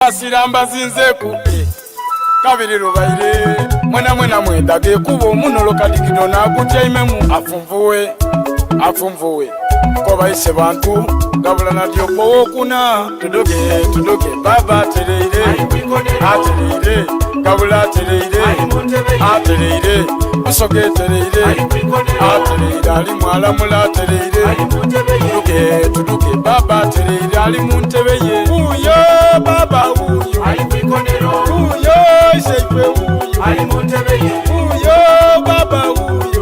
lwasira mbazinzeeku kabiri lubaire mwena mwena mwendaga ekubo omunolo kadigido nagutyaimemu afunvuwe afunvuwe kobaise bantu gabula nadyopo wokuna tuduke tuduke baba atereire atereire gabula atereire atereire busoga etereire atereire ali mwalamula atereire tuduke tuduke baba atereire ali mu ntebe ye wuuyo baba wuuyo wuuyo iseifwe wuuyo wuuyo baba wuuyo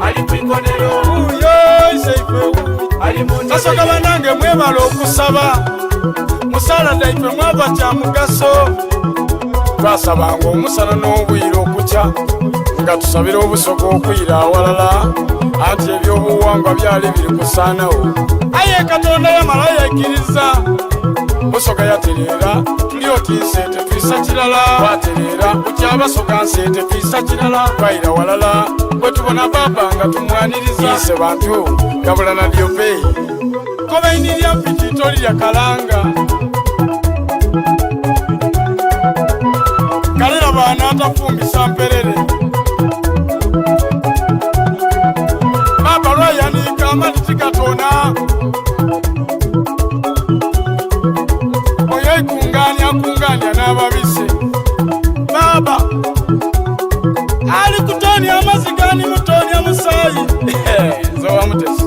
wuuyo iseifwe wuuyo kasoga banange mwebala okusaba musala daife mwava kya mugaso twasabanga omusana n'obwire okukya nga tusabira obusoga okwira awalala anti ebyobuwangwa byali biri kusaanawo aye katonda yamala yaikiriza busoga yatereera tuli oti nse tetwisa kirala twatereera kukyabasoga nse tetwisa kirala twaira walala bwe tubona baba nga tumwaniriza ise bantu gabula na dyope kobainirya mpiti tolirya kalanga kalera baana atafumbisa mperere baba lwayanika amati tigatona oyo aikungania akungania n'ababise baba ali kutonia amazigani mutonia musayi nze wamutesi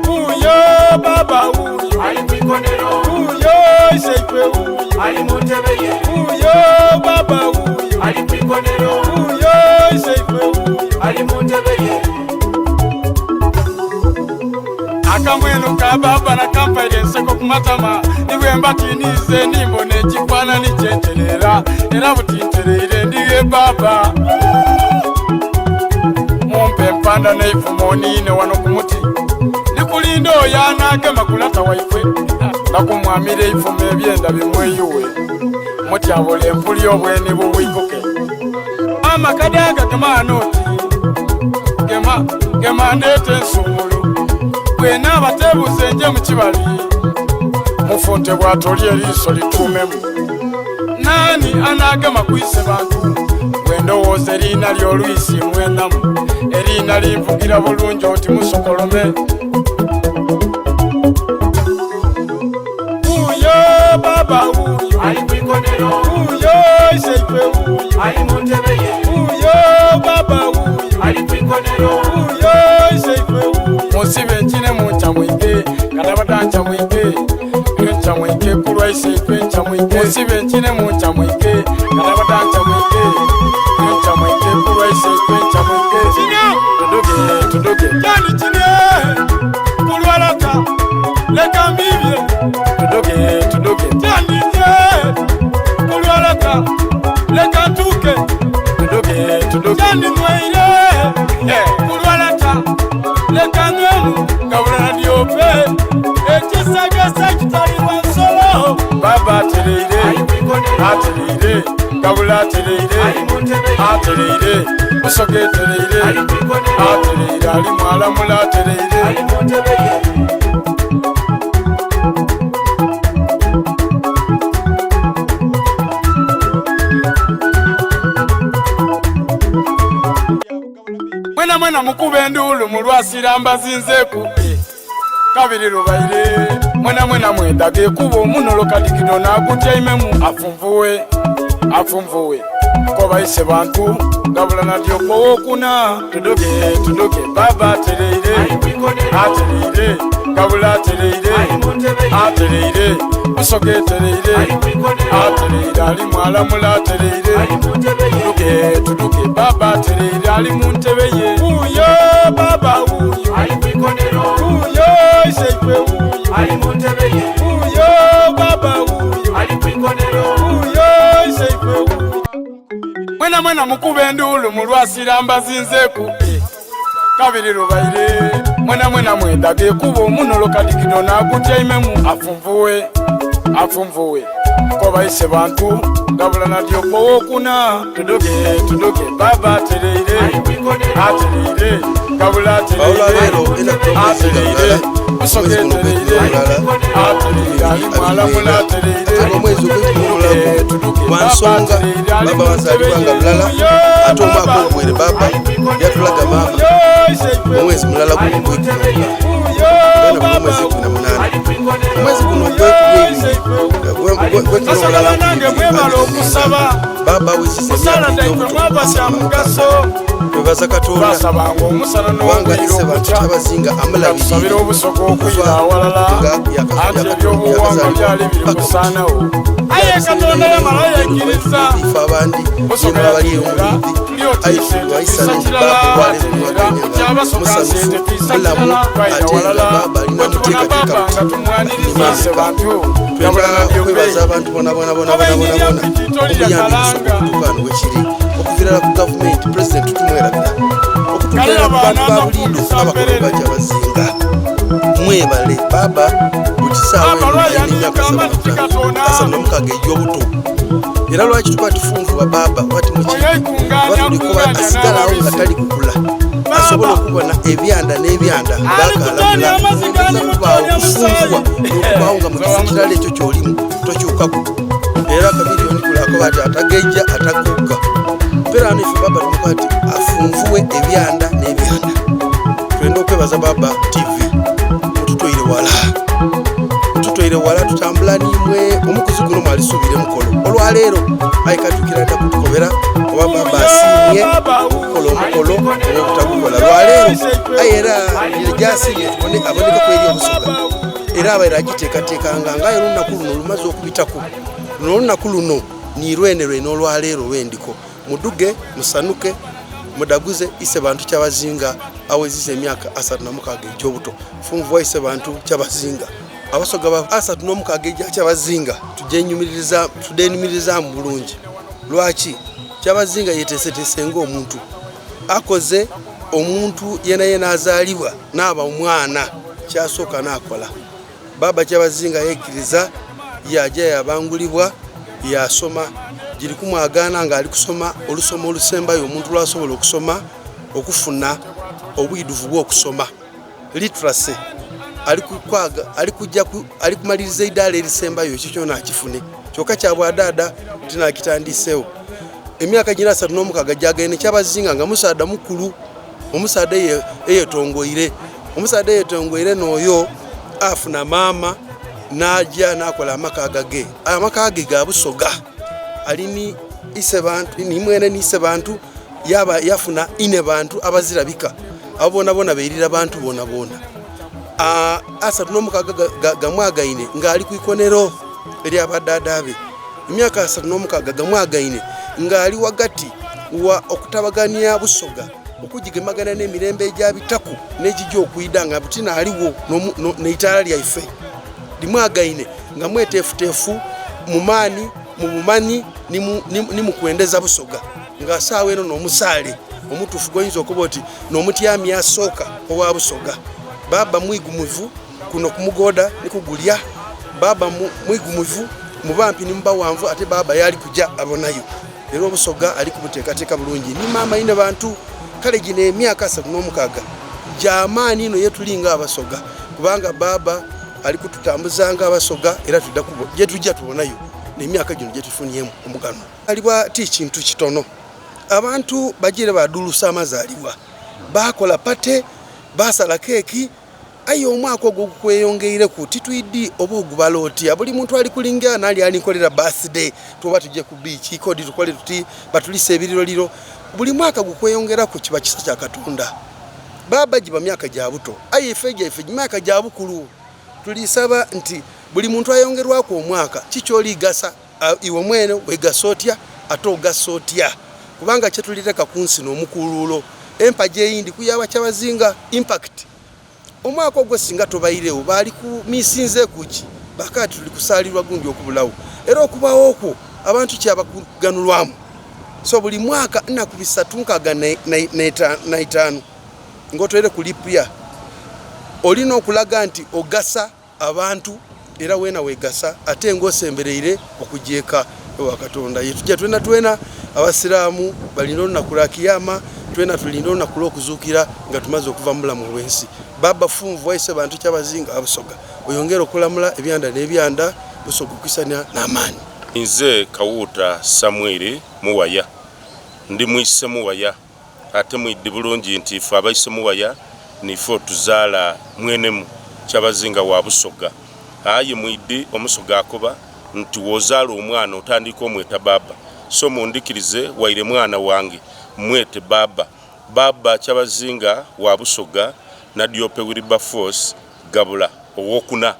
Uyo baba uyo uyo iseifwe uyo uyo baba uyo uyo iseifwe uyo akamwenu ka baba nakampaire enseko ku matama nibwemba tinize nimbona ekifaanani kyenterera era butintereire ndighe baba mumpe empanda n'eifumo oniine wano ku muti ndikulinda oyo anaagema kulata waifwe nakumwamira eifumo ebyenda bimweyuwe mutyabula empuli obweni bubwikuke amakadaga gemaana oti gema gema ndeeta ensumulu bwena abateebuze nje mu kibali mufunte bw'atoli eriiso lituumemu naani anaagema kwise bantu bwe ndowooza eriina ly'olwisi mwenamu eriina linvugira bulungi oti musokolome wuuyo baba wuuyo wuuyo iseifwe wuuyo wuuyo baba wuuyo wuuyo iseifwe wuuyo musibe nkine muncamwike kadabada ncamwike ncamwike kulwa iseifwe ncamwike musibe nkine muncamwike kadabada ncamwike ncamwike kulwa iseifwe ncamwike tuduke tuduke kyani kine kulwalata leka mbibye tuduke tuduke kyandinye kulwalata leka ntuke tuduke tuduke kyandinyweyire kulwalata leka nywemu gabula nadyope ekisagasa kitalibwa nsolo baba atereire atereire gabula atereire atereire busoga etereire atereire ali mwalamula atereire mwena mwena mukuba enduulu mulwasira mbazinzeeku kabiri lubaire mwena mwena mwendaga ekubo omunolo kadigido nagutyaimemu afunvuwe afunvuwe kobaise bantu gabula nadyopo wokuna tuduke tuduke baba atereire atereire gabula atereire atereire busoga etereire atereire ali mwalamula atereire tuduke tuduke baba atereire ali mu ntebe ye wuuyo baba wuuyo wuuyo iseifwe wuuyo wuuyo baba wuuyo wuuyo iseifwe wuuyo mwena mwena mukuba enduulu mulwasira mbazinzeeku kabiri lubaire. Mwena mwena mwedhaga ekubo omunolo kadigido n'agutyaimemu afunvuwe afunvuwe koba ise bantu gabula na dyopo wokuna tuduke tuduke baba atereire atereire gabula Awo atereire olwaleero enaku dh'omwezi nga atereire mulala, busoga omwezi guno etereire ogw'eikumi n'omulala, atereire ali mwalamula atereire ate ng'omwezi ogw'eikumi n'omulala tuduke tuduke gwa baba nsonga atereire ali baba mu ntebe wazaalibwa nga mulala ye ate omwaka baba oguwere baba yatulaga maama omwezi mulala guno ogw'eikumi n'omulala gwena guno omwezi eikumi na munaana omwezi guno ogw'eikumi Basaba n'omulala banange mwebale okusaba baba awezezza musala emyaka daifwe egy'obuto mwabasya mugaso twebaza katonda twasabanga omusana kubanga n'obwire ise bantu okukya kyabazinga nga amulabirire tusabira obusoga okuva okwira awalala nga anti ebyobuwangwa yakazaalibwa byali biri paka kusaanawo aye katonda yamala yakkiriza ife abandi busoga nimwe abali yatereera omulibi aye tulyotiise tulwaisa tetuisa kirala bakwalera atereera omwaganya kukyabasoga musanufu nse tetuisa mulamu kirala twaira ate nga walala baba alina bwetubona muteekateeka baba nga buti tumwaniriza ise bantu gabula twenda na dyope okwebaza abantu bona bona bona bona bona bona obuyambi busobola okutuuka wano wekiri okuviirala ku gavumenti pulezidenti tumwerabira okutuukirira ku bantu ba buliido abakola bakyabazinga mwebale baba buli kisaawa Baba eno alina emyaka lwayandiika amati katonda 36 egy'obuto era lwaki tuba tufunvubwa baba wati oyekungaanya mukibatulikuba kungaanya asigala awo nga n'ababisi tali kukula asobola okubona ebyanda n'ebyanda Ali kutonya amazzi gali ng'akalamula mutonya okufunvubwa musaayi n'okubaawo nga mu kifo kirala ekyo ky'olimu tokyukaku era kamiliyoni kulakoba ati atagejja atagugga mpeera wano ife baba tumukoba ati afunvuwe ebyanda n'ebyanda twenda okwebaza baba tv mututoire wala mututoire wala tutambula nimwe omukuzi guno mwalisuubire mukolo olwaleero aye katukira dda kutukobera oba baba asiimye okukola omukolo oba obutagukola lwaleero aye era gyasiimye tubone abonekeko eri obusoga era abaire agiteekateekanga nga aye olunaku luno lumaze okubitaku luno olunaku luno nirwene lwene olwaleero lwendiko muduge musanuke mudaguze ise bantu kyabazinga aweziza emyaka 36 egy'obuto funvu ise bantu kyabazinga abasoga ba 36 egya kyabazinga tujenyumiririzaamu bulungi lwaki kyabazinga yeteeseteese ng'omuntu akoze omuntu yena yena azaalibwa n'aba omwana kyasooka n'akola baba kyabazinga yekkiriza yaja yabangulibwa yasoma giri kumwagaana ng'ali kusoma olusoma olusembayo omuntu lwasobola okusoma okufuna obwiduvu bw'okusoma literacy ali kumaliriza eidaala erisembayo ekyo kyona akifune kyokka kyabwadaada tinakitandiseewo emyaka gina 36 gyagaine kyabazinga nga musaada mukulu omusaada eyetongoire omusaada eyetongoire n'oyo afuna maama n'ajja n'akola amaka agage amaka ge ga busoga alini ise bantu ni mwene ni ise bantu yaba yafuna ine bantu abazirabika abo bona bona beirira bantu bona bona 36 gamwagaine ng'ali ku ikonero eryabadada be emyaka 36 gamwagaine ng'ali wagati wa okutabaganya busoga okugigemagana n'emirembe egyabitaku n'egijja okwida nga butina aliwo n'eitaala lyaife limwagaine nga mweteefuteefu mu maani mu bumanyi ni mu kwendeza busoga nga saawa eno n'omusaale omutuufu gwoyinza okuba oti n'omutyami asooka owa busoga baba mwigumuvu kuno kumugoda nikugulya baba mwigumuvu mubampi ni mubawanvu ate baba yali kuja abonayo era obusoga ali kubuteekateeka bulungi ni maama ine bantu kale gino emyaka 36 gyamaani ino yetuli nga abasoga kubanga baba ali kututambuzanga abasoga era tudda gyetujja tubonayo n'emyaka gino gyetufunyemu omugano alibwa ti kintu kitono abantu bagire badulusa amazaalibwa bakola pate basala keeki aye omwaka ogwo gukweyongeireku titwidi oba ogubala otya buli muntu ali kulinga nali alinkolera birthday tuba tujje ku beach kodi tukole tuti batulisa ebiriroliro buli mwaka gukweyongeraku kiba kisa kya katonda baba giba myaka gya buto aye ife gyaife myaka gya bukulu tulisaba nti buli muntu ayongerwaku omwaka kikyoligasa iwe mwene wegasa otya ate ogasa otya kubanga kyetulireka ku nsi n'omukuluulo empagi eyindi kuyaba kyabazinga impact omwaka ogwo singa tobairewo baali kumisinze kuki bakati tuli kusaalirwa gundi okubulawo era okubawo okwo abantu kyabakuganulwamu so buli mwaka nnaku 365 ng'otwere ku lipya. Olina okulaga nti ogasa abantu era weena weegasa ate nga osembereire okuja eka ewa Katonda. Ye tuja twenatwena, Abasiraamu balinda olunaku lwa Kiyama, twena tulinda olunaku lw'okuzuukira nga tumaze okuva mu bulamu obw'ensi. Bbaabba Funvu wa Isebantu Kyabazinga wa Busoga, oyongere okulamula ebyanda n'ebyanda, Busoga okwisania n'amaani. Nze Kawuuta Samwiri Muwaya. Ndi mwise Muwaya. Ate mwidhi bulungi nti ife abaise Muwaya niife otuzaala mwenemu Kyabazinga wa Busoga. Aye mwidhi Omusoga akoba nti w'ozaala omwana otandiika omweta bbaabba. So mundhikirize waire mwana wange mmwete bbaabba. Bbaabba Kyabazinga wa Busoga Nadiope Wilberforce Gabula owokuna.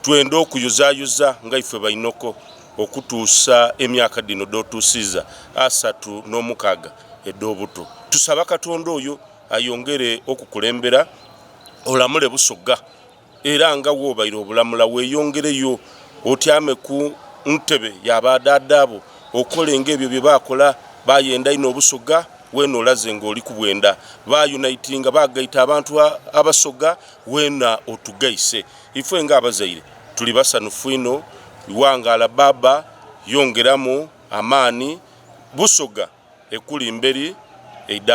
Twenda okuyuzayuza nga ife bainoko okutuusa emyaka dhino dh'otuusiiza 36 edh'obuto. Tusaba Katonda oyo ayongere okukulembera olamule Busoga era nga bw'obaire obulamula weeyongereyo otyame ku ntebe ya badhaadha bo okole ng'ebyo bye baakola. Baayenda inho Obusoga weena olaze ng'oli kubwenda. Baayunaitinga baagaita abantu Abasoga weena otugaise. Ife nga abazaire tuli basanhufu inho. Wangaala bbaabba, yongeramu amaani. Busoga ekuli mberi eidha.